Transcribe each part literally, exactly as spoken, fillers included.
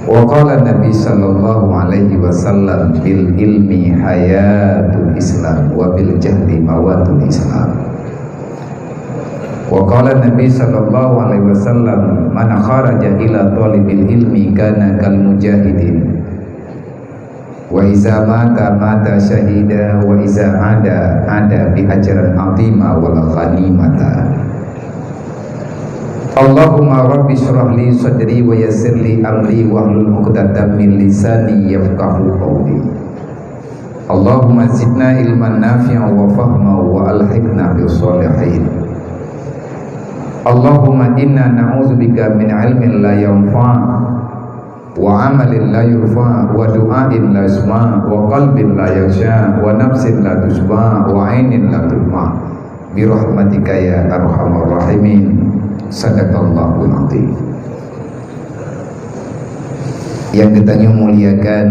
Wa qala Nabi sallallahu alaihi wasallam, "Bil ilmi hayatul Islam, wa bil jahli mawatul Islam." Wa qala Nabi sallallahu alaihi wasallam, "Man kharaja ila talibil ilmi kana kal mujahidin. Wa iza mata mata syahida, wa iza ada ada bi ajran azima wal ghanimata." Allahumma rabbi shrah li sadri wa yassir li amri wahlul 'uqdatam min lisani yafqahu qawli. Allahumma zidna ilman nafi'an wa fahma wa alhiqna bis shalihin. Allahumma inna na'udzubika min ilmin la yanfa', wa amalin la yurfa, wa du'ain la yusma, wa qalbin la yakhsya, wa nafsin la tusyba, wa ainin la tudma. Bi rahmatika ya arhamar rahimin. Sadaqallahul azim. Yang geutanyoe muliakan,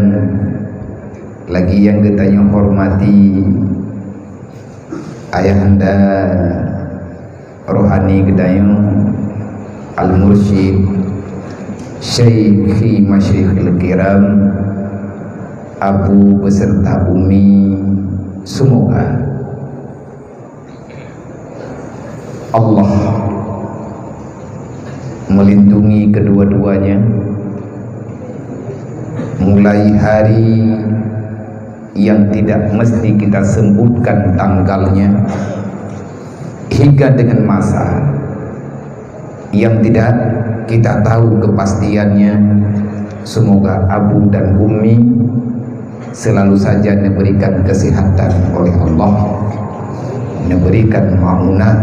lagi yang geutanyoe hormati, ayahanda rohani geutanyoe, Al-Mursyid Syekh fi Masyayikhil Kiram, Abu beserta Umi, semoga Allah melindungi kedua-duanya mulai hari yang tidak mesti kita sebutkan tanggalnya, hingga dengan masa yang tidak kita tahu kepastiannya. Semoga Abu dan Umi selalu saja diberikan kesehatan oleh Allah, diberikan maunah,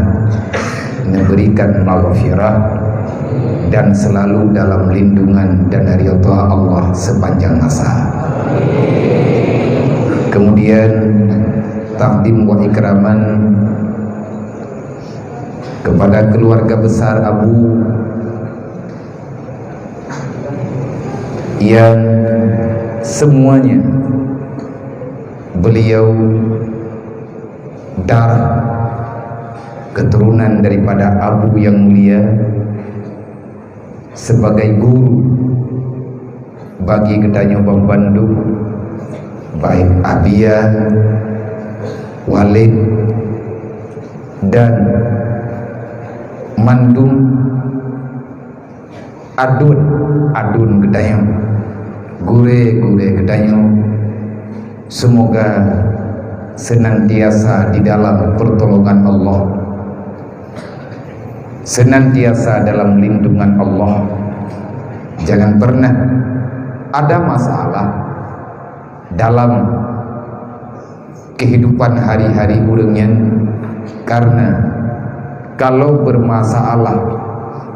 diberikan maghfirah, dan selalu dalam lindungan dan ridha Allah sepanjang masa. Kemudian, takdim wa ikraman kepada keluarga besar Abu, yang semuanya beliau darah keturunan daripada Abu yang mulia, sebagai guru bagi geutanyoe banmandum, baik Abiya, Walid, dan mandum aduen-aduen geutanyoe, gurée-gurée geutanyoe, semoga senantiasa di dalam pertolongan Allah, senantiasa dalam lindungan Allah. Jangan pernah ada masalah dalam kehidupan hari-hari ureuëng nyan, karena kalau bermasalah,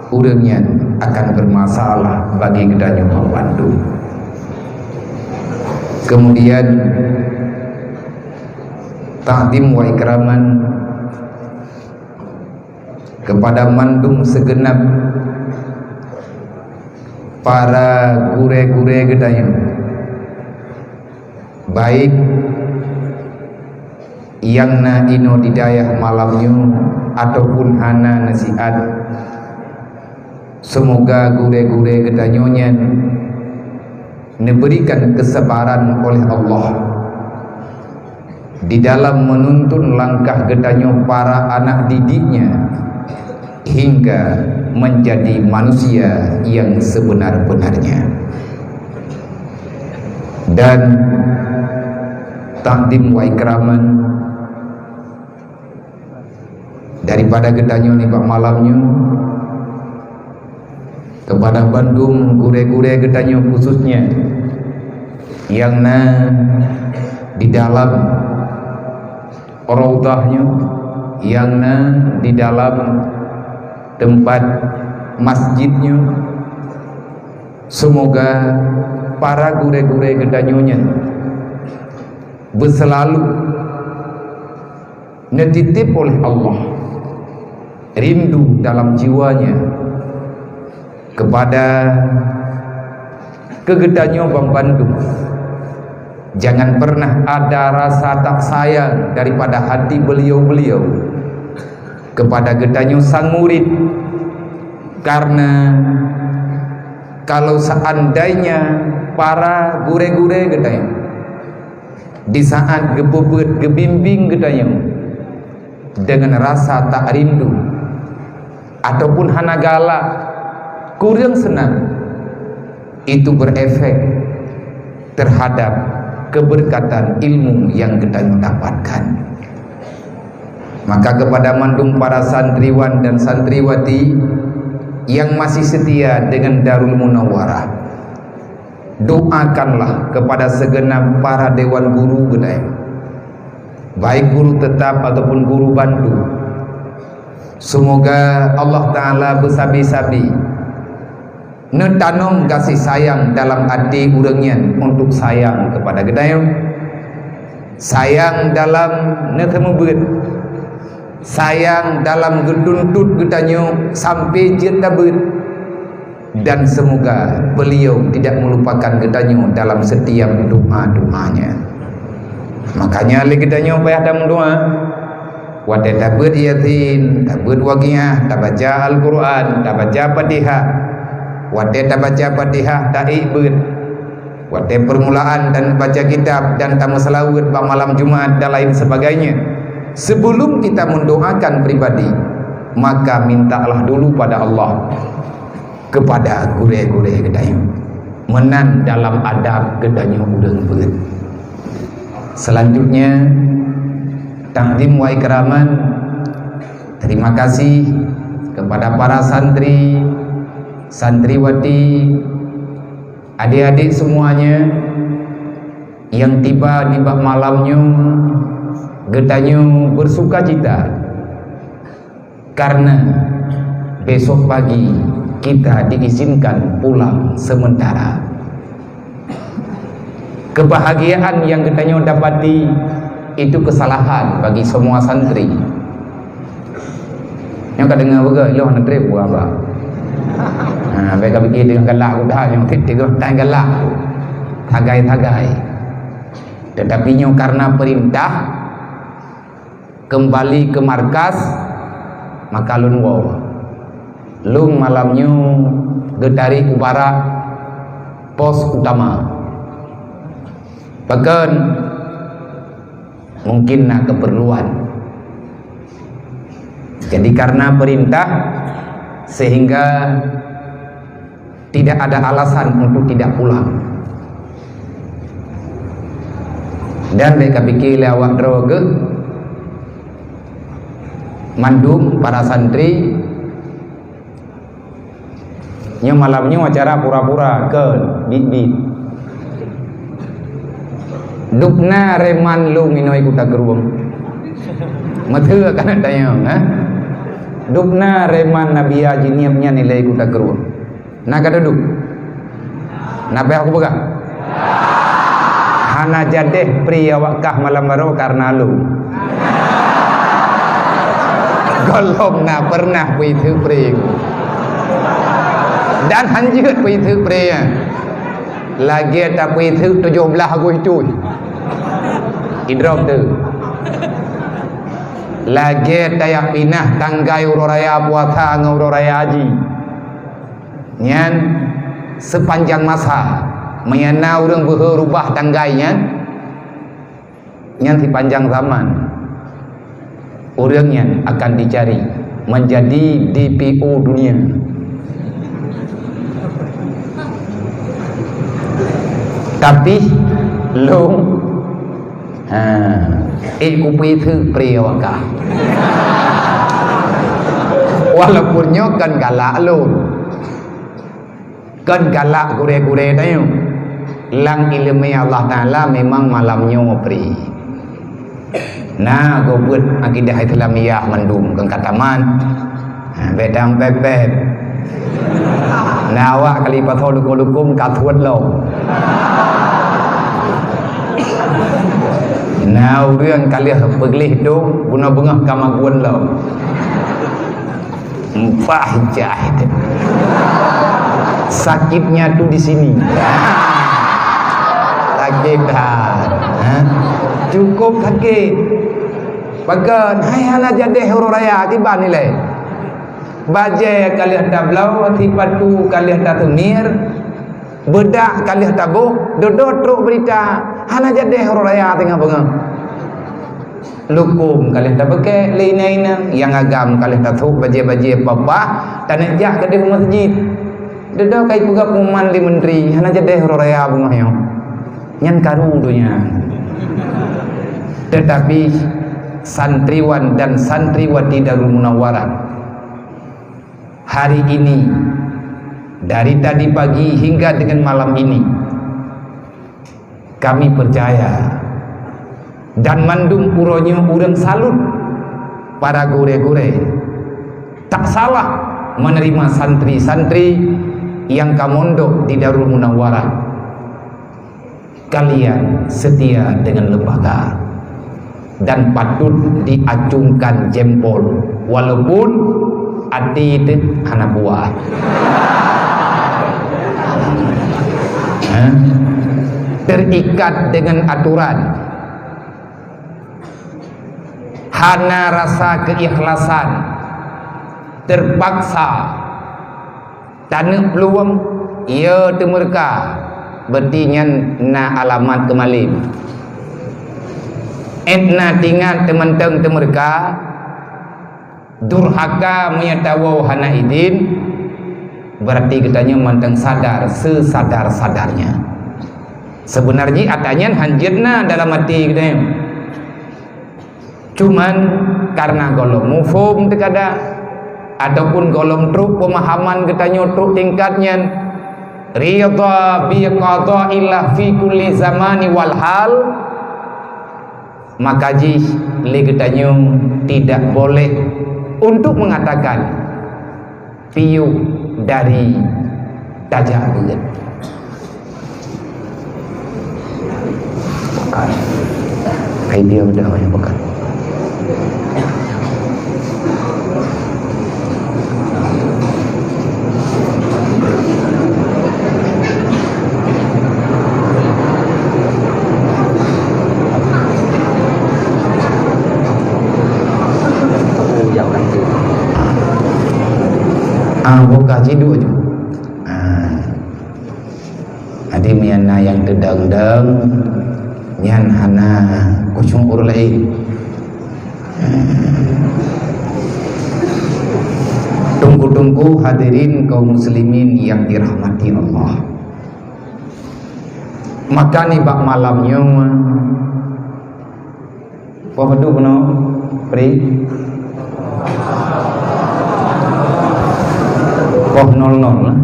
ureuëng nyan akan bermasalah bagi geutanyoe banmandum. Kemudian, takdim wa ikraman kepada mandum segenap para gurée-gurée geutanyoe, baik nyang na inoe di dayah malam nyoe ataupun hana na siat. Semoga gurée-gurée geutanyoe nyan neuberikan kesabaran oleh Allah di dalam menuntun langkah geutanyoe para anak didiknya hingga menjadi manusia yang sebenar-benarnya. Dan takdim wa ikraman daripada geutanyoe nibak malam nyoe, kepada bandum gurée-gurée geutanyoe khususnya nyang na di dalam raudhah nyoe, nyang na di dalam teumpat masjid nyoe. Semoga para gurée-gurée geutanyoe nyan beuseulalu neutitip oleh Allah rindu dalam jiwanya kepada keu geutanyoe banmandum. Jangan pernah ada rasa tak sayang daripada hati beliau-beliau kepada geutanyoe sang murid, karena Kalau seandainya para gurée-gurée geutanyoe di saat geupeubuet geubimbing geutanyoe deungon rasa tak rindu ataupun hana galak, kureueng seunang, itu berefek terhadap keberkatan ilmu yang geutanyoe dapatkan. Maka kepada mandum para santriwan dan santriwati yang masih setia dengan Darul Munawwarah, doakanlah kepada segenap para dewan guru geutanyoe, baik guru tetap ataupun guru bantu. Semoga Allah Ta'ala beusabe-sabe neutanom gaséh sayang dalam até ureuëng nyan untuk sayang keupada geutanyoe, sayang dalam neuteumeubeuet, sayang dalam geutuntot geutanyoe sampai jeuet tabeuet, dan semoga beliau tidak melupakan geutanyoe dalam setiap doa-doanya. Makanya lé geutanyoe payah tameudoa. Watée tabeuet Yasin, tabeuet Waqiah, tabaca Al-Quran, tabaca Fatihah. Watée tabaca Fatihah, taék beuet. Watée peurmulaan dan baca kitab dan tameuseulaweuet bak malam Jumat dan lain sebagainya. Sebelum kita mendoakan pribadi, maka mintalah dulu pada Allah, kepada gurée-gurée geutanyoe. Meunan dalam adab geutanyoe ureuëng beuet. Selanjutnya, takzim wa ikraman. Terima kasih kepada para santri, santriwati, adik-adik semuanya yang tiba nibak malam nyoe. Geutanyoe bersukacita karena besok pagi kita diizinkan pulang sementara. Kebahagiaan yang geutanyoe dapati itu kesalahan bagi semua santri. Nyoe ka deungoe beugöt, ilong hana trép buah ba. Ha, bèk ka pike teungoh galak kuda, nyang trép teungoh tan galak. Sagai-sagai. Tetapi nyoe karena perintah, kembali ke markas, maka lôn woe. Lôn malam nyoe geutarek u barak pos utama. Pakon? Mungkin na keperluan. Jadi, karena perintah, sehingga tidak ada alasan untuk tidak pulang. Dan bèk ka pike lé awak droe geuh, mandum para santri, nyoe malam nyoe acara pura-pura, kon, bit-bit. Dubna reman lôn inoe Kuta Krueng. Meuteue ka na tanyong, ha? Dubna reman Nabia Jinieb nyan ilée Kuta Krueng. Na ka dudoe? Na payah kupeugah? Hana jadeh pri awak kah malam baroe karena lôn. Gohlom na pernah peuitheuk pri. Dan hanjeuet peuitheuk pri nyan. Lagée tapeuitheuk tujoh blaih Agustus. Idrop tu. Lagée tajak pinah tanggai uroe raya puasa ngon uroe raya haji. Nyan sepanjang masa, meunyo na ureuëng beuhe rubah tanggai nyan, nyan sipanjang zaman, ureuëng nyan akan dicari menjadi D P O dunia. Tapi lôn, ha, ék kupeuitheuk pri awak kah. Walaupun nyoe kon galak lôn. Kon galak gurée-gurée tanyoe. Lam iéleumé Allah Taala memang malam nyoe pri. Na gobeuet akidah Islamiyah mandum kon ka tamat. Ha, bèk dang pepet. Na awak kali pasoe lukon-lukon ka tuet lom. Na ureuëng ka lheueh peugleh dong, bunoe beungoh ka magun lom. Empah jai. Sakitnya tu di sini. Sakit dah. Ha? Cukup sakit. Pakon, hai hana jadeh uroe raya, kiban ilée. Bajée ka lheueh tabloe, sipatu ka lheueh taseumir, beudak ka lheueh taboh, dudoe trok beurita, hana jadeh uroe raya teungoh beungoh. Lukôm ka lheueh tapeukek lé inong-inong, nyang agam ka lheueh tasôk bajée-bajée papah, taneuk jak keudeh meuseujid. Dudoe ka ipeugah pengumuman lé menteri, hana jadeh uroe raya beungoh nyoe. Nyan karu donya. Tetapi santriwan dan santriwati Darul Munawwarah, hari ini, dari tadi pagi hingga dengan malam ini, kami percaya dan mandum uroe nyoe ureuëng salut para gurée-gurée. Tak salah menerima santri-santri nyang ka mondok di Darul Munawwarah. Kalian setia dengan lembaga dan patut diacungkan jempol, walaupun até teuh hana puas. Hah? Terikat dengan aturan, hana rasa keikhlasan, terpaksa taneuk peuluwang, ya, teumeureuka, berarti nyan na alamat keumalem. Ék na tingat teumantong teumeureuka, durhaka meunyo tawoe hana idin, berarti geutanyoe mantong sadar sesadar-sadarnya. Seubeunarjih atra nyan hanjeut na dalam até geutanyoe. Cuman, karena gohlom muphom teukadang, ataupun gohlom trok peumahaman geutanyoe trok tingkat nyan, ridha bi qada'illah fi kulli zamani wal hal, maka jih lé geutanyoe tidak boleh untuk mengatakan piôh dari tajak beuet. Bukan. Hai dia udah banyak bukan. Ah, buka jiduk je. Ah. Jadi, meunyo na nyang teudong-dong, nyan hana khusyuk ureuëng laén. Teungku-teungku hadirin kaum muslimin yang dirahmati Allah. Maka nibak malam nyoe, Poh padum keunoe, Pri? Poh nol nol, eh?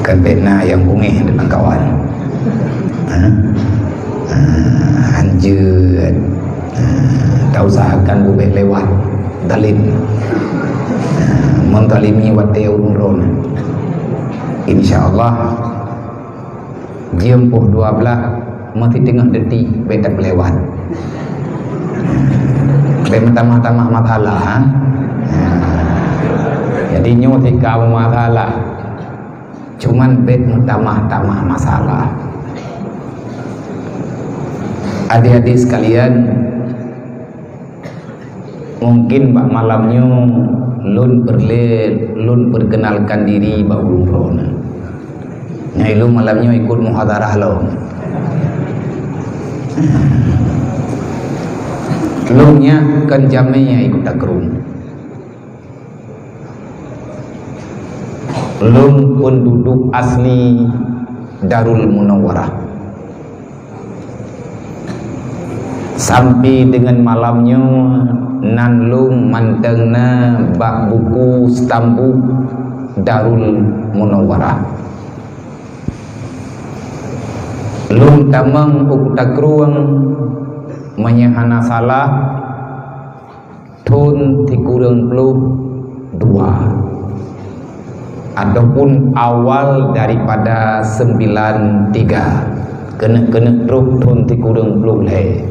Kan bèk na nyang beungéh deungon kawan. Hah? Ah, hanjeut. Ah, tausahakan bubek lewat. Zalim. Ah, menzalimi watèe ureueng droe. Insya Allah, jeuem poh dua blaih, masih teungoh detik, bèk tapeulewat. Bèk meutamah-tamah masalah, ha? Ah. Jadi, nyoe sikamu masalah. Cuman bèk meutamah-tamah masalah. Adik-adik sekalian, mungkin bak malam nyoe lôn peureulèe, lôn peukenalkan diri bak ureueng droeneuh. Nyan lôn malam nyoe ikut muhadharah lom. Lôn nyan kon jamé nyang ikut takrum. Lôn penduduk asli Darul Munawwarah. Sampai dengan malam nyoe nan lôn mantong na bak buku stambuk Darul Munawwarah. Lôn tamong u Kuta Krueng, meunyoe hana salah, thon sikureueng ploh dua ataupun awal daripada sembilan tiga, keuneuk-keuneuk trok thon sikureueng ploh lhèe.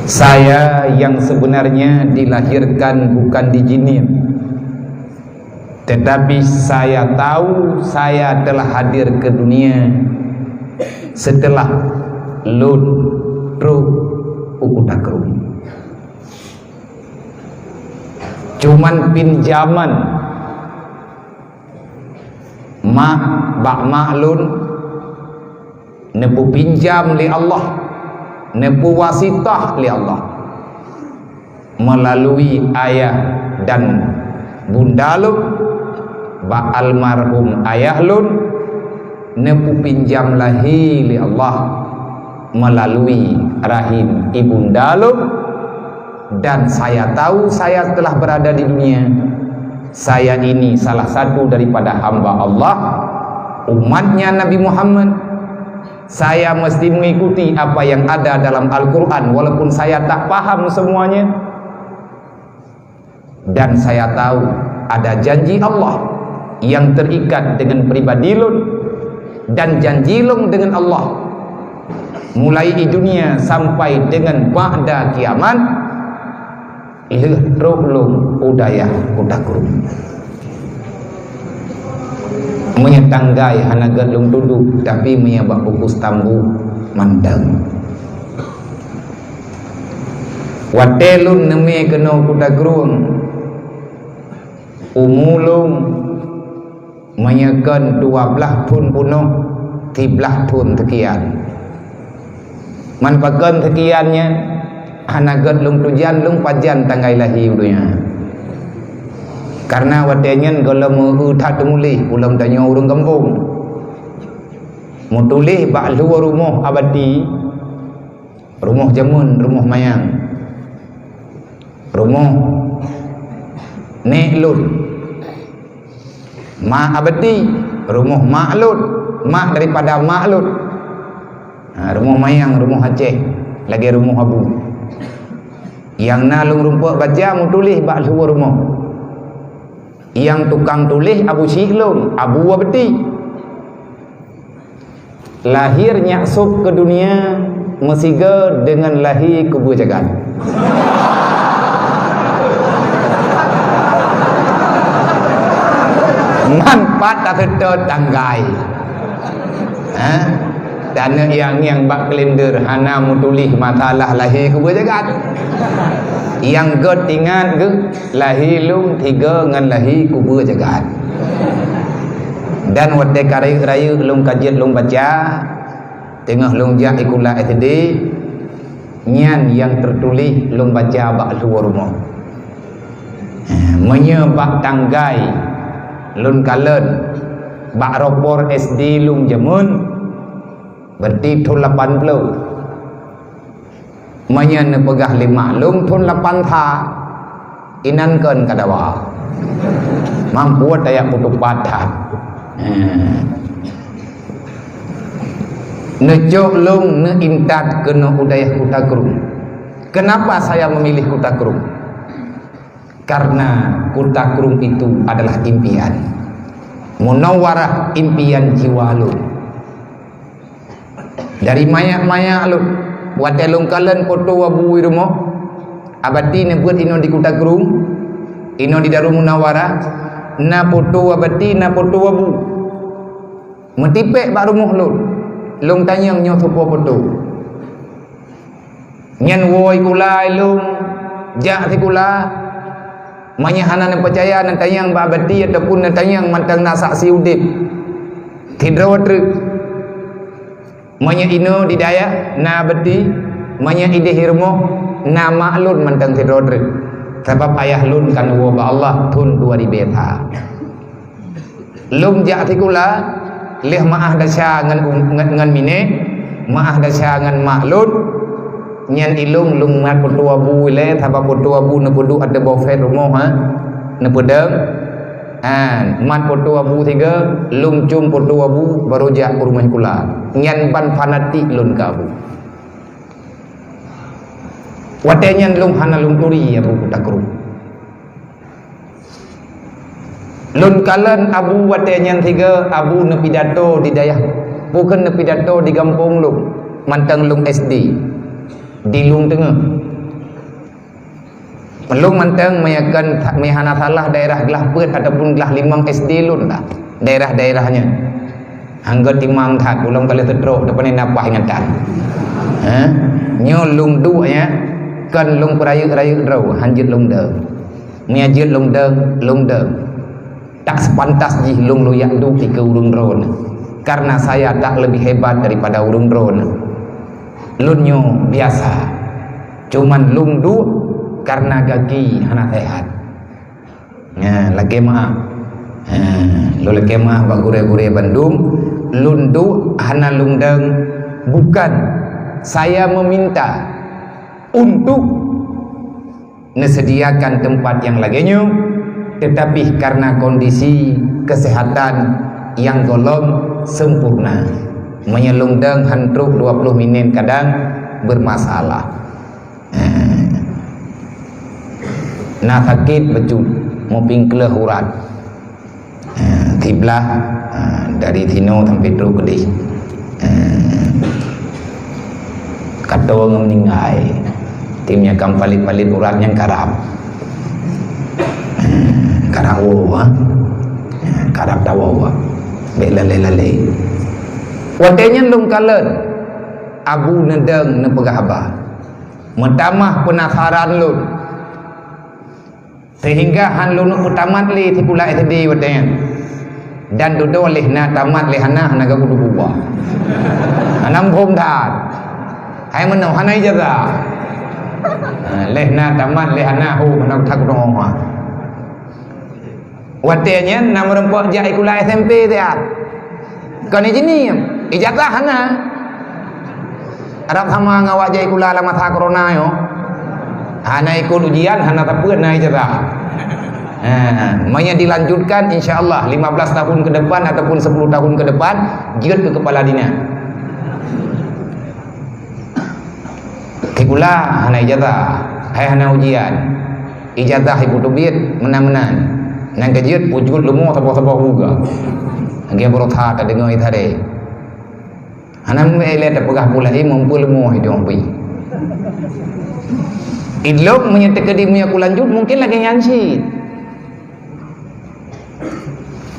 Saya yang sebenarnya dilahirkan bukan di Jeunieb, Tetapi saya tahu saya telah hadir ke dunia setelah lôn trok u Kuta Krueng. Cuman pinjaman mak bak mak lôn, neupinjam lé Allah, neuwasitah lé Allah. Melalui ayah dan bunda lôn, bak almarhum ayah lôn, neupinjam lahé lé Allah melalui rahim ibunda lôn, dan saya tahu saya telah berada di dunia. Saya ini salah satu daripada hamba Allah, umatnya Nabi Muhammad. Saya mesti mengikuti apa yang ada dalam Al-Quran, walaupun saya tak paham semuanya. Dan saya tahu ada janji Allah yang terikat dengan pribadi lôn, dan janji lôn dengan Allah mulai di dunia sampai dengan ba'da kiamat, lheueh trok lôn u dayah Kuta Krueng. Meunyoe tanggai hana gét lôn tudoh, tapi meunyoe bak bungkôh tambu mantong. Watée lôn neumé keunoe Kuta Krueng, umu lôn meunyoe kon dua blaih thon peunoh, siblaih thon seukian. Man pakon seukian nyan, hana gét lôn tujan lôn pajan tanggai lahé u donya. Karena watée nyan gohlom meu-eu that teumuléh ulôn tanyoe ureuëng gampông. Meutuléh bak luwa rumoh abati, rumoh jameun, rumoh mayang, rumoh nék lôn, ma abati, rumoh mak lôn, mak daripada mak lôn. Ha, rumoh mayang, rumoh Aceh, lagée rumoh abu. Nyang na lôn rumpok baca meutuléh bak luwa rumoh. Nyang tukang tuléh abu syik lôn, abu abati. Lahir nyak sôb keu dunia meusigoe deungon lahé kubeue jagat. Man pat taseutôt tanggai. Ha? Dan nyang nyang bak kalender hana meutuléh masalah lahé kubeue jagat. Nyang gét ingat geuh lahé lôn sigoe ngon lahé kubeue jagat. Dan watée ka rayeuk-rayeuk lôn ka jeuet lôn baca, teungoh lôn jak sikula S D, nyan nyang teutuléh lôn baca bak luwa rumoh. Meunyoe bak tanggai lôn kalon bak rapor S D lôn jameun, berarti thon lapan ploh. Meunyoe neupeugah lé mak lôn thon lapan sa, inan kon ka dawa. Mampu tajak peutupat that. Eh. Neucok lôn neuintat keunoe u dayah Kuta Krueng. Kenapa saya memilih Kuta Krueng? Karena Kuta Krueng itu adalah impian. Munawarah impian jiwa lôn. Dari manyak-manyak lôn, watée lôn kalon poto abu di rumoh, abati neubeuet inoe di Kuta Krueng, inoe di Darul Munawarah, na poto abati, na poto abu. Meutipék bak rumoh lôn, lôn tanyong nyoe soe po poto. Nyan woe sikula lôn, jak sikula. Meunyoe hana neupeucaya, neutanyong bak abati ataupun neutanyong mantong na saksi udeb. Sidroe treuk. Meunyoe inoe di dayah na abati, meunyoe ideh di rumoh na mak lôn mantong sidroe treuk. Sabab ayah lôn ka neuwoe bak Allah thon dua ribée sa. Lôn jak sikula, lheueh meu'ah desya ngon, ngon, ngon miné, meu'ah desya ngon mak lôn, nyan ilôn lôn mat poto abu ilée, sabab poto abu neupeuduek ateueh bufet rumoh, ha, neupeudong. Ha, mat poto abu sigoe, lôn com poto abu, barô jak u rumoh sikula. Nyan ban fanatik lôn keu abu. Watée nyan lôn hana lôn turi abu Kuta Krueng. Lôn kalon abu watée nyan sigoe abu neupidato di dayah, bukon neupidato di gampông lôn, mantong lôn S D, di Lueng Teungoh. Lôn mantong meunyo kon, meunyo hana salah daerah Glah Peuet ataupun Glah Limong S D lôn dah. Daerah-daerah nyan. Anggô timang that, ulôn ka lheueh teutrok, depan ni napah ingatan. Ha? Nyoe lôn duek nyan, kon lôn peurayeuk-rayeuk droe, han jeuet lôn dong. Meunyo jeuet lôn dong, lôn dong. Tak sepantas jih lôn lôn jak duek dikeue ureuëng droeneuh, karena saya tak lebih hebat daripada ureuëng droeneuh. Lôn nyoe biasa, cuman lôn duek karena gaki hana sehat. Nah, lakée meuáh. Ha, lôn lakée meuáh bak gurée-gurée bandum, lôn duek hana lôn dong, bukan saya meminta untuk neuseudiakan teumpat nyang lagée nyoe, teutapi karena kondisi keuseuhatan nyang gohlom sempurna. Meunyo lôn dong han trok dua ploh minét kadang beurmasalah. Eh, na sakét bacut, mupieng kleuh urat. Eh, siblah, eh, dari sinoe sampai trok keudeh. Eh, ka toe ngon meuninggai. Tim nyang ka palit-palit urat nyan karab. Eh, karab woe, ha? Eh, karab tawoe, ha? Bék lalé-lalé. Watée nyan lôn kalon, Abu neudong neupeugah haba. Meutamah peunasaran lôn. Sehingga han lôn peutamat lé sikula S D watée nyan. Dan dudoe lé na tamat lé hana, hana gak kudu buba. Hana muphom that. Hai meunoe hana ijazah. Ha, lé na tamat lé hana hu, hana kutak kudu ngomong. Watée nyan na meureumpok jak sikula S M P siat. Kon ijih nyan, ijazah hana. Rab sama ngon awak jak sikula lam masa corona nyoe. Hana ikot ujian, hana sapeue, na ijazah. Ha, meunyo dilanjutkan, insya Allah, lima belas tahun ke depan ataupun sepuluh tahun ke depan, jeuet keu kepala dinas. Sikula hana ijazah, hai hana ujian. Ijazah ibu teubiet meunan-meunan. Nyang keujeuet pujeuet leumo saboh-saboh buga. Lagée beurota tadeungoe itaré. Hana meuilée tapeugah pula, eh, mumpul leumo hidong bui. Idlok meunyo teukeudi meunyo kulanjut mungkin lagée nyan cit.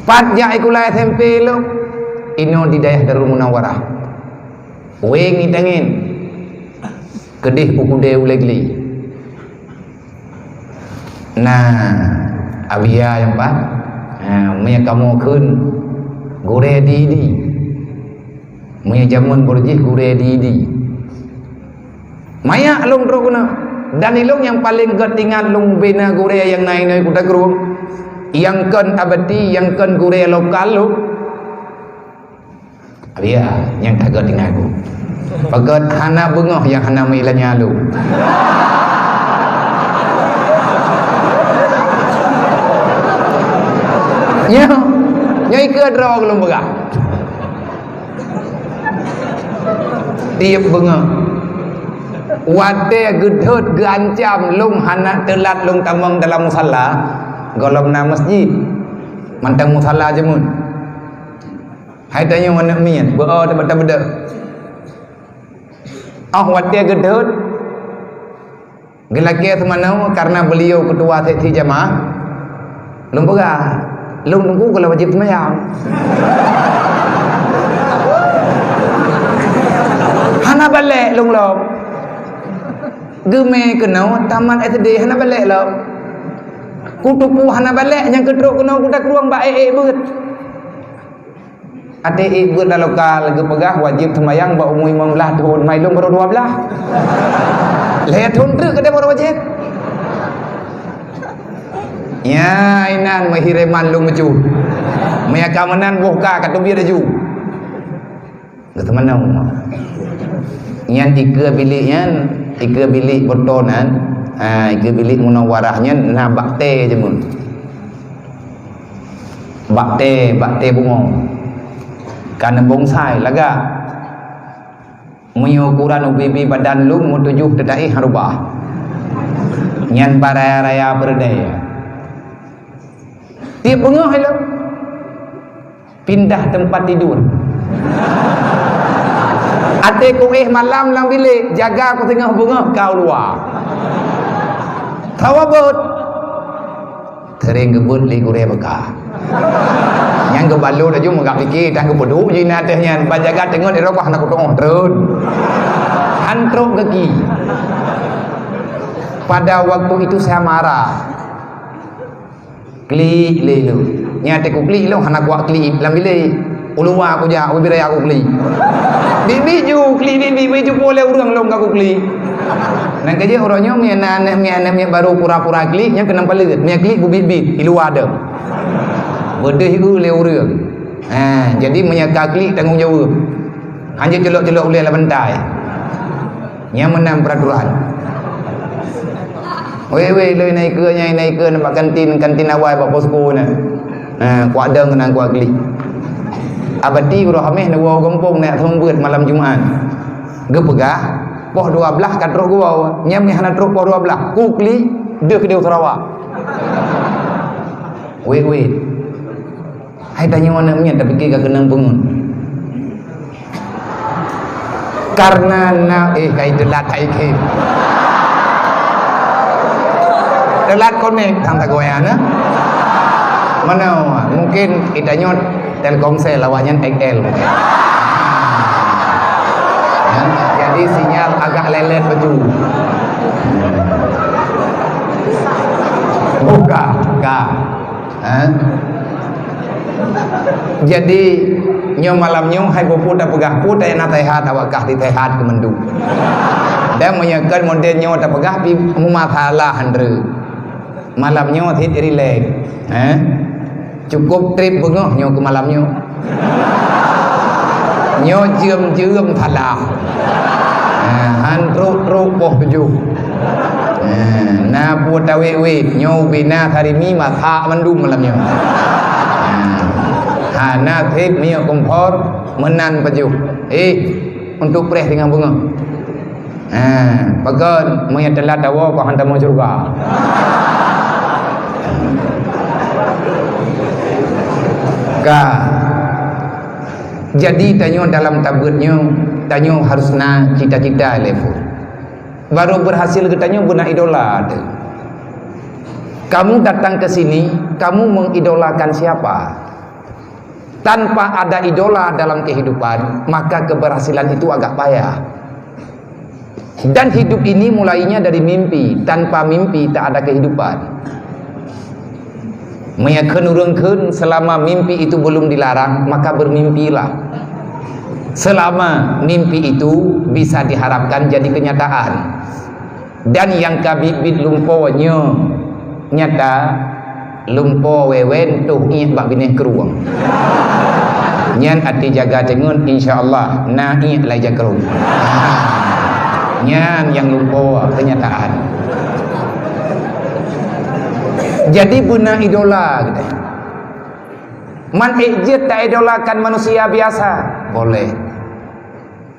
Pat jak sikula S M P lom, inoe di dayah Darul Munawarah. Weng itangen. Keudeh u kudée ulée gli. Nah, Abia nyang pat. Ha, meunyo kamoe kheun gurée di-di. Meunyo jameun beurjih gurée di-di. Maya lôn trok keunoe. Dan ilôn nyang paleng gét ingat lôn bina gurée nyang na inoe Kuta Krueng. Nyang kon abati, nyang kon gurée lokal lôn. Abia, nyang ka gét ingat ku. Pakat hana beungoh nyang hana meuilanya lôn. Nyoe, nyoe ikeue droe lôn peugah. Tieb beungoh. Watée geudhôt geuancam lôn hana teulat lôn tamong dalam musala, gohlom na masjid. Mantong musala jameun. Hai tanyoe aneuk miet, beu-o teubada-bada. Oh watée geudhôt, geulakée teumanoe karena beliau ketua seksi jamaah, lôn peugah, lôn teungku kalau wajéb seumayang. Hana balek lôn lom. Geumé keunoe tamat S D hana balek lom. Kuteupeu hana balek nyang keutrok keunoe Kuta Krueng bak ék-ék beuet. Até ék beuet lam lokal geupeugah wajéb seumayang bak umu limong blaih thon, mai lôn baru dua blaih. Lhée thon treuk keude baru wajéb. Nya inan meuhireman lôn meucue. Meunyo ka meunan boh ka, ka teubiet laju. Geuteumanoe. Nyan ikeue bilék nyan, ikeue bilék beuton nyan, ha, ikeue bilék Munawarah nyan na bak té jameun. Bak té, bak té bungong. Ka neubonsai lagak. Meunyoe ukuran ubé-bé badan lôn meutujoh teudaéh harubah. Nyan baraya-raya peureudée. Tieb beungoh ilôn. Pindah teumpat tidur. Até kuéh malam lam bilék, jaga ku singoh beungoh ka u luwa. Sawa beuet. Sering geubeuet lé gurée beuka. Nyang geubalo laju meugah pike, tan geupeuduek jih na ateueh nyan. Ban jaga teungeut di rokah hana kutu'oh treun. Han trok gaki. Pada waktu itu saya marah. Klik lé lôn. Nyan teuh kuklik lôn hana kuat klik lam bilék. U luwa kujak, u biréh kuklik. Bibi ju klik, bibi ju pue lé ureuëng lôn ka kuklik. Nyan ka jeuet uroe nyoe miet na aneuk miet, aneuk miet barô pura-pura klik, nyan keunong paleuet. Miet klik bubit-bit, di luwa deuh. Beudeuh eu lé ureuëng. Ha, jadi meunyoe ka klik tanggong jaweueb. Hanjeuet culok-culok ulée lam bantai. Nyan meunan peuraturan. Weh, weh, lôn na ikeue, nyan na ikeue bak kantin, kantin awai bak posko na. Ha, kuat dong keunan kuat klik. Abati uroe Hameh neuwoe gampông neujak seumeubeuet malam Jumat. Geupeugah, poh dua blaih ka trok geuwoe. Nyan meuhana trok poh dua blaih. Kuklik, deuh keudeh u Sarawak. Weh, weh. Hai tanyoe aneuk miet tapike ka keunong peungeut. Karena na, eh, kai teulat, kai khem. Teulat konek tang tagoyang, eh. Mana? Mungkin itanyoe Telkomsel, awaknyan X L. Ya, jadi sinyal agak lelet baju. Buka, buka. Ha? Jadi, nyoe malam nyoe hai peue-peue tapeugah, peue tayue na teuhat awak kah diteuhat keu mandum. Dan meunyoe kon model nyoe tapeugah pih meumasalah han treuk. Malam nyoe cit rilek. Ha? Cukup trép beungoh nyoe keu malam nyoe. Nyoe jeuem-jeuem salah. Ha, han trok-trok poh tujoh. Ha, na peue tawét-wét, nyoe ubé na sarimi masak mandum malam nyoe. Ha, hana sép minyeuk kompor meunan pajoh. Eh, untuk preh teungoh beungoh. Ha, pakon meunyoe teulat tawoe kok han tamong syeuruga. Ka. Jadi tanyoe dalam tabeuet nyoe, tanyoe harus na cita-cita level. Baru berhasil geutanyoe beuna idola teuh. Kamu datang ke sini, kamu mengidolakan siapa? Tanpa ada idola dalam kehidupan, maka keberhasilan itu agak payah. Dan hidup ini mulainya dari mimpi. Tanpa mimpi tak ada kehidupan. Meunyoe kheun ureuëng kheun, selama mimpi itu belum dilarang, maka bermimpilah. Selama mimpi itu bisa diharapkan jadi kenyataan. Dan nyang ka biet-biet lumpoe nyoe nyata, lumpoe wewen toh iék bak binéh krueng. Nyan até jaga teungeut, insya Allah na iék lai jakrueng. Nyan nyang lumpoe keunyataan. Jadi beuna idola geutanyoe. Man ék jeuet taidolakan manusia biasa? Boleh.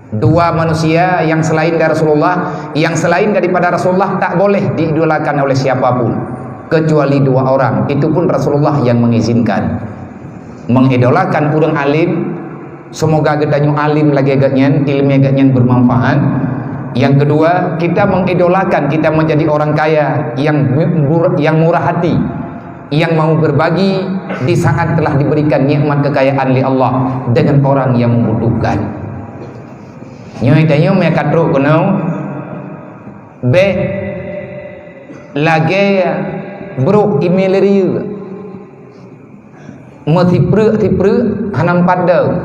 Dua manusia yang selain dari Rasulullah, yang selain daripada Rasulullah tak boleh diidolakan oleh siapapun kecuali dua orang. Itu pun Rasulullah yang mengizinkan. Mengidolakan ureuëng alim, semoga geutanyoe alim lagée geuhnyan, ileumé geuhnyan bermanfaat. Yang kedua, kita mengidolakan kita menjadi orang kaya yang mur-, yang murah hati, yang mau berbagi di saat telah diberikan nikmat kekayaan oleh Allah dengan orang yang membutuhkan. Nyoe tanyoe meuka trok keunoe, bék lagée broh imé lé riyeuk. Meusipreuk-sipreuk hana meupat deuh.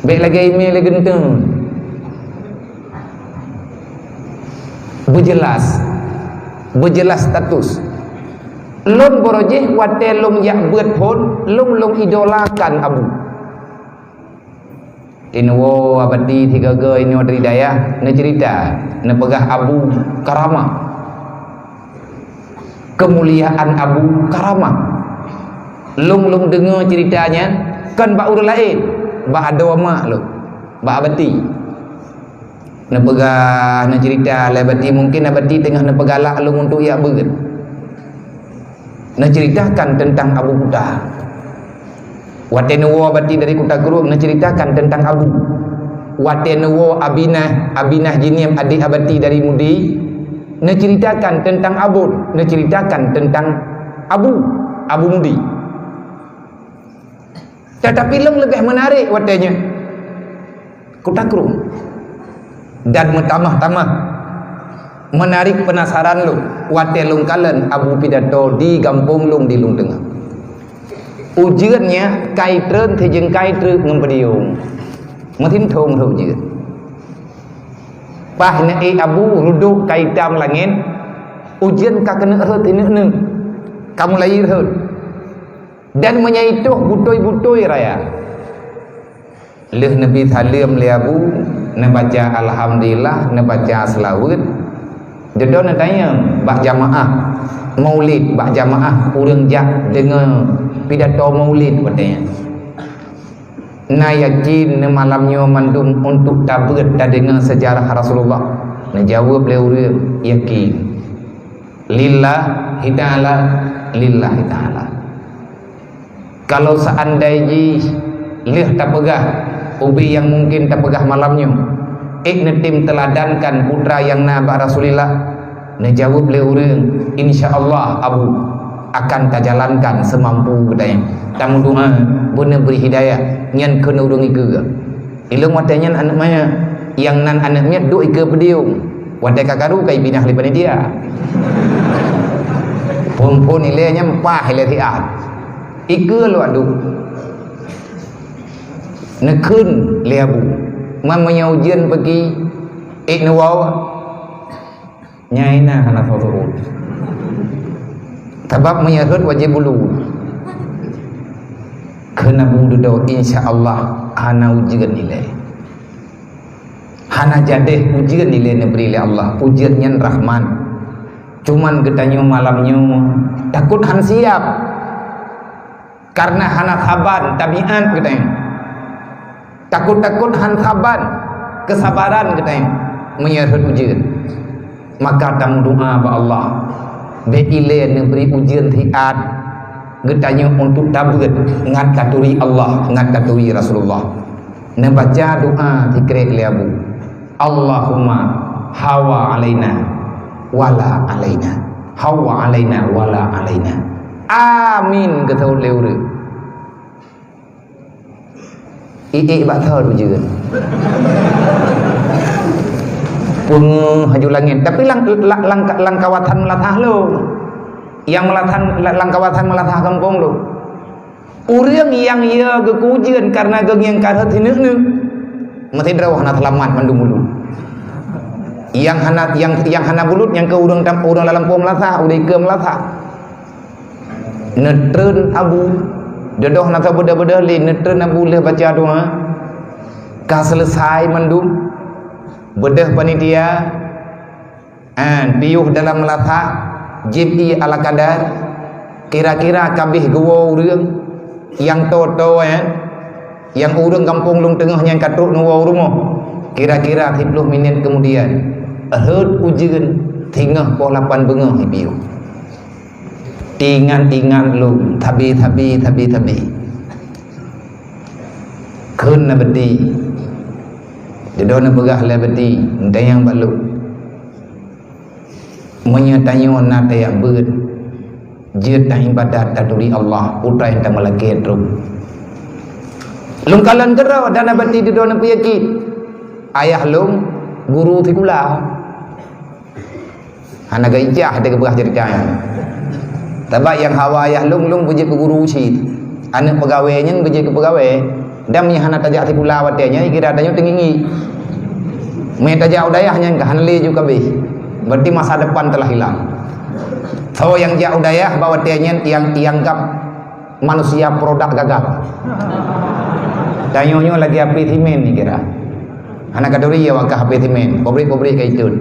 Bék lagée imé lé geunteng. Beujeulaih, beujeulaih status. Lôn barô jih watée lôn jak beuet phon, lôn, lôn idolakan Abu. Di neuwoe Abati sigoe-goe inoe dari dayah, neuceurita, neupeugah Abu karamah. Keumuliaan Abu karamah. Lôn, lôn deungoe ceurita nyan kon bak ureuëng laén, bak adoe mak lôn, bak Abati. Neupeugah, neuceurita lé Abati, mungken Abati teungoh neupeugalak lôn untuk jak beuet. Neuceuritakan teuntang Abu Kuta. Watée neuwoe Abati dari Kuta Krueng, neuceuritakan teuntang Abu. Watée neuwoe Abinah, Abinah Jinim, adék Abati dari Mudi, Neuceuritakan teuntang abon, neuceuritakan teuntang Abu, Abu Mudi. Teutapi lôn leubeh meunarék watée nyan Kuta Krueng dan meutamah-tamah meunarék peunasaran lôn watée lôn kalon Abu pidato di gampông lôn di Lueng Teungoh. Ujeuen nyan ka itreun sijeungkai treuk ngon podium. Meusinthong rhot ujeuen. Paih neuék Abu rudok ka itam langét, ujeuen ka keuneuk rhot sineuk-neuk, ka mulai rhot. Dan meunyoe itoh butôi-butôi raya. Lheueh neubi saleuem lé Abu, neubaca alhamdulillah, neubaca seulaweuet, dudoe neutanyong bak jamaah maulid, bak jamaah ureuëng jak deungoe pidato maulid watée nyan. Na yakin neumalam nyoe mandum untuk tabeuet tadeungoe seujarah Rasulullah? Neujaweueb lé ureuëng, yakin. Lillahi ta'ala, lillahi ta'ala. Kalau seandai jih lheueh tapeugah ubé nyang mungken tapeugah malam nyoe, ék neutem teuladankan putra nyang na bak Rasulillah, neujaweueb lé ureuëng, "Insya Allah, Abu, akan tajalankan seumampu geutanyoe. Tameudoa beuneubri hidayah nyan keu ureuëng ikeue." Ilong watée nyan aneuëk manyak, nyang nan aneuëk miet duek ikeue podium. Watée ka karu ka ipinah lé panitia. Phon-phon ilée nyan pah ilée siat. Ikeue lôn duek. Neukheun lé Abu, "Man meunyoe ujeuen peuki ék neuwoe?" Nyai na hana soe turot. Sabab meunyoe rhot wajéb bulu. Kheun Abu dudoe, "Insya Allah hana ujeuen ilée. Hana jadeh ujeuen ilée neubri lé Allah. Ujeuen nyan rahmat. Cuman geutanyoe malam nyoe takot han siab." Kareuna hana saban tabiat geutanyoe. Takot-takot han saban keusabaran geutanyoe meunyoe rhot ujeuen. Maka tameudoa bak Allah, bék ilée neubri ujeuen siat geutanyoe untuk tabeuet ngat taturi Allah, ngat taturi Rasulullah. Neubaca doa sikrek lé Abu. Allahumma hawa alaina wala alaina. Hawa alaina wala alaina. Amin, geuteuôt lé ureuëng. Iék bak thon ujeuen. Peungeuh haju langét. Tapi lam, lam, lam, lam kawasan meulasah lom. Nyang meulasah, lam kawasan meulasah gampông lom. Ureuëng nyang yö geukeu ujeuen kareuna geuh ngieng ka rhot sineuk-neuk, meusidroe hana seulamat mandum bulut. Nyang hana, nyang, nyang hana bulut nyang keu ureuëng tam, ureuëng lam lampôh meulasah, ureuëng ikeue meulasah. Neutreun Abu, dudoe na sabeudôh-beudôh lé, neutreun Abu lheueh baca doa. Ka seuleusai mandum, beudôh panitia, An, piôh dalam meulasah, jieb ié ala kadar, kira-kira ka abéh geuwoe ureuëng nyang toe-toe, eh, nyang ureuëng gampông Lueng Teungoh nyang ka trok neuwoe u rumoh. Kira-kira siplôh minét keumudian, rhot ujeuen singoh poh lapan beungoh ipiôh. Ingat-ingat lom, sabe-sabe, sabe-sabe. Kheun na beuti. Dudoe neupeugah lé beuti, dayang bak lôn. Meunyoe tanyoe na tajak beuet, jeuet taibadat taturi Allah, putra nyang tameulakée trok. Lôn kalon keudroe dan na beuti dudoe neupeuyakin. Ayah lôn guru sikula. Hana geuicah teukeubah ceurita nyan. Sabab nyang hawa ayah lôn, lôn beujeuet keu guru cit. Aneuëk peugawée nyan beujeuet keu peugawée. Dan meunyo hana tajak sikula watée nyan, kira tanyoe teungingi. Meunyo tajak u dayah nyan ka hana lé ju kabéh. Berarti masa depan telah hilang. Soe nyang jak u dayah bak watée nyan nyang, nyang gab manusia produk gagal. Tanyoe nyoe lagée apé simen ni kira. Hana katuri ya wakah apé simen, pabrik-pabrik ka itut.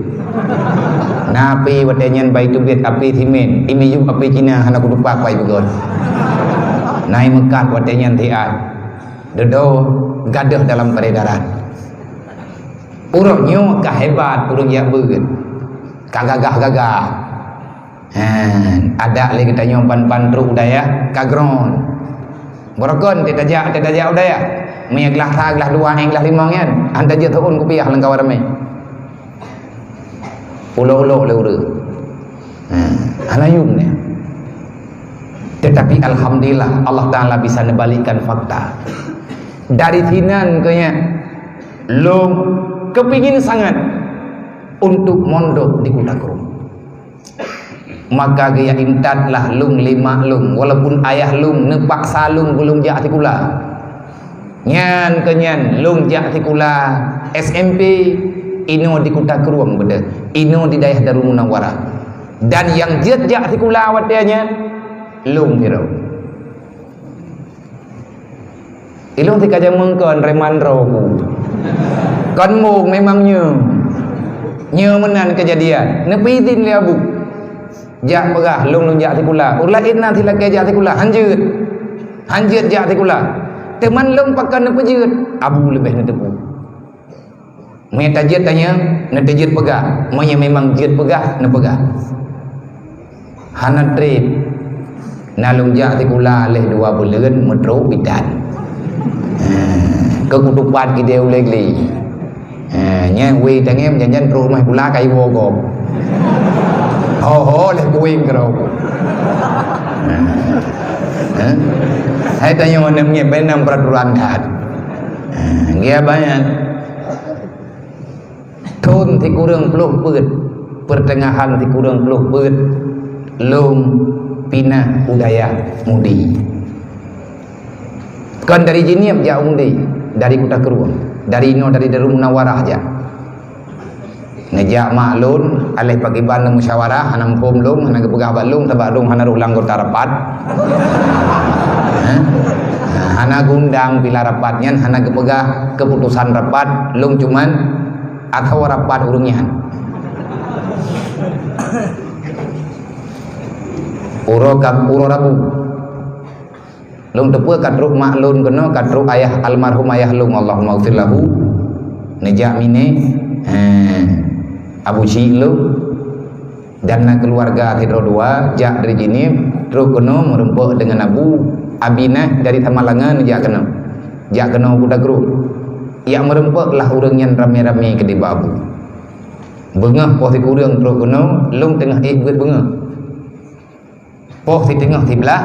Na apé watée nyan bai teubiet apé simen, imiyup apé Cina hana kutupak pai beugöt. Na imeukat watée nyan siat. Dudoe gadôh dalam peredaran. Uroe nyoe ka hebat ureuëng jak beuet. Ka gagah-gagah. Ha, adak lé geutanyoe ban-ban trok u dayah ka gron. Beurokon teutajak, teutajak u dayah. Meunyo glah sa, glah dua, eh, glah limong nyan, han tajeuet seuôn kupiah lam kawan ramé. Ulok-ulok lé ureuëng. Ha, hana yum nyan. Tetapi alhamdulillah, Allah Taala bisa neubalikkan fakta. Dari sinan keu nyan, lôn keupingin sangat untuk mondok di Kuta Krueng. Maka geujak intat lah lôn lé mak lôn, walaupun ayah lôn neupaksa lôn beu lôn jak sikula. Nyan keu nyan lôn jak sikula S M P inoe di Kuta Krueng beudeuh, inoe di dayah Darul Munawwarah. Dan nyang jeuet jak sikula watée nyan lôn sidroe. Ilôn sikajameung kon reman droe ku. Kon mong memang nyoe. Nyoe meunan keujadian. Neupeuidhin lé abu. Jak peugah lôn, lôn jak sikula. Ureuëng laén na silakée jak sikula. Han jeuet. Han jeuet jak sikula. Teuma lôn pakon neupeujeuet. Abu leubeh neuteupeue. Meunyoe tajeuet tanyoe, neuteujeuet peugah. Meunyoe memang jeuet peugah, neupeugah. Hana treb. Na lôn jak sikula lheueh dua buleuen meutrok bidan. Ha, keu kutupat idéh ulée glé. Ha, nyan wéh tangém janjan trok rumoh sikula ka iwoe gob. Ho-ho lheueh kuweng keudroe. Ha. Ha? Hai tanyoe aneuk miet, beu na peraturan that. Ha, geubanyak. Thon sikureueng ploh peuet, peuteungahan sikureueng ploh peuet, lôn pinah u dayah Mudi. Kon dari Jeunieb jak u Mudi, dari Kuta Krueng, dari inoe, dari Darul Munawwarah jak. Neujak mak lôn, aléh pakriban lôn musyawarah, hana muphom lôn, hana geupeugah bak lôn, sabab lôn hana rôh lam anggota rapat. Ha? Hana geuundang pila rapat nyan, hana geupeugah keuputosan rapat, lôn cuman Atawa rapat ureuëng nyan. Uroe ka, uroe Rabu. Lôn teupeue ka trok mak lôn keunoe, ka trok ayah, almarhum ayah lôn, Allahumma ghfir lahu, neujak miné, eh, abu syik lôn. Dan na keuluwarga sidroe dua jak dari Jeunieb, trok keunoe meureumpok deungon Abu Abinah dari Samalanga neujak keunoe. Jak keunoe Kuta Krueng. Jak meureumpok lah ureuëng nyan ramé-ramé keudeh bak Abu. Beungoh poh sikureueng trok keunoe, lôn teungoh ék beuet beungoh. Poh siteungoh siblaih,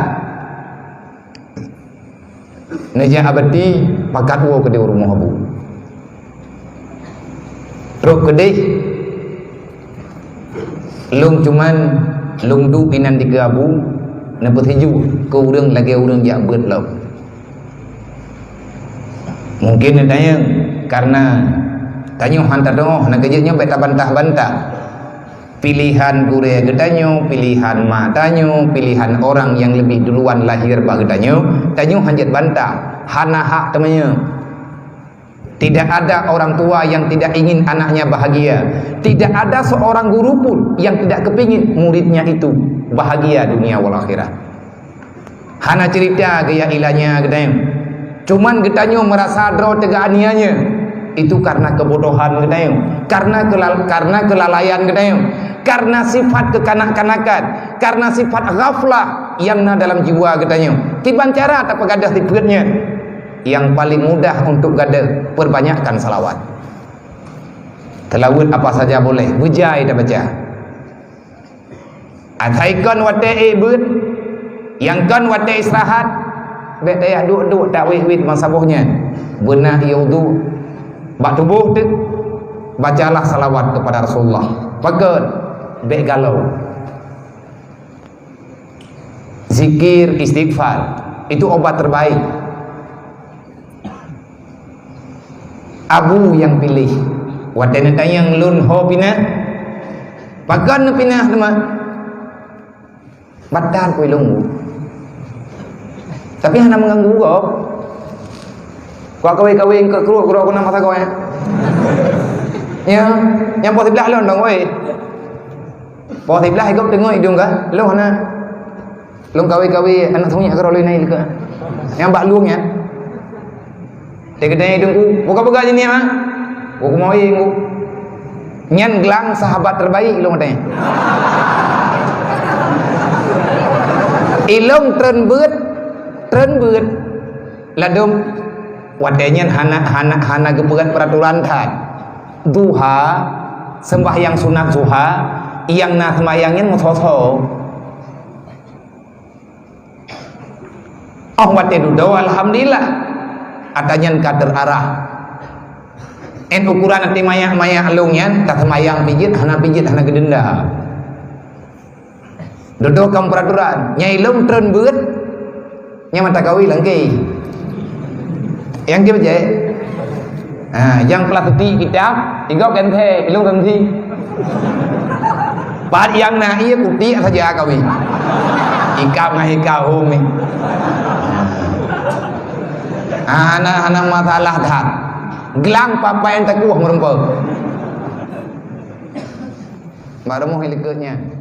neujak abati pakat woe keudeh u rumoh Abu. Trok keudeh, lôn cuman lôn duek inan dikeue Abu, neupeusijuek keu ureuëng lagée ureuëng jak beuet lom. Mungkin neutanyong, karena tanyoe han tadong, na keujeuet nyoe bék tabantah-bantah. Pilihan gurée geutanyoe, pilihan mak tanyoe, pilihan orang yang lebih duluan lahir bak geutanyoe, tanyoe hana jeuet bantah, hana hak teumanyong. Tidak ada orang tua yang tidak ingin anaknya bahagia. Tidak ada seorang guru pun yang tidak kepingin muridnya itu bahagia dunia wal akhirat. Hana cerita gaya ilanya geutanyoe. Cuman geutanyoe merasa droe teuga aniaya. Itu karena kebodohan geutanyoe, karena kelal-, karena kelalaian geutanyoe, karena sifat kekanak-kanakan, karena sifat ghaflah yang na dalam jiwa geutanyoe. Kiban cara tapeugadoh sifeuet nyan? Yang paling mudah untuk gadoh, perbanyakkan salawat. Salawat apa saja boleh, beujai tabaca. Asai kon watée ék beuet, nyang kon watée istirahat, bék tayah duek-duek tak wét-wét ban saboh nyan. Beuna ie udhu bak tuboh teuk, bacalah salawat kepada Rasulullah. Pakon? Bék galom. Zikir, istighfar, itu obat terbaik. Abu nyang piléh. Watée neutanyong lôn ho pinah, pakon neupinah teuma? Batat ku ilôn. Tapi hana meuganggu gob. Ku kawé-kawé keu kruek-kruek ku na masa goe. Ya, nyang poh siblaih lôn dong weh. Poh siblaih gob teungoh idong ka, lôn hana. Lôn kawé-kawé aneuk sunyak keudroe lôn na ilée keu. Nyang bak lueng nyan. Teukeudeh idong ku, buka-buka jeunieb ah. Ku keumawe ku. Nyan glang sahabat terbaik ilôn watée nyan. Ilôn treun beuet, treun beuet. Ladom watée nyan hana, hana, hana geupeugét peuratoran that. Duha, Sembahyang sunat duha, nyang na sembahyang nyan meusoe-soe. Oh, watée dudoe, alhamdulillah. Ata nyan ka terarah. Ên ukuran até manyak-manyak lôn nyan, taseumbahyang pijeuet, hana pijeuet, hana geudenda. Dudoe kon peuraturan. Nyang ilôn treun beuet, nyang mata kawi langkée. Nyang keu bajée. Ha, nyang plastik kitab, igob kan thé, ilôn kan si. Pat nyang na ié kutik saja kawi. Ikab ngon ikab hom ni. Ha, hana, hana masalah that. Glang papai nyang takuah meureumpok. Baru moh likot nyan.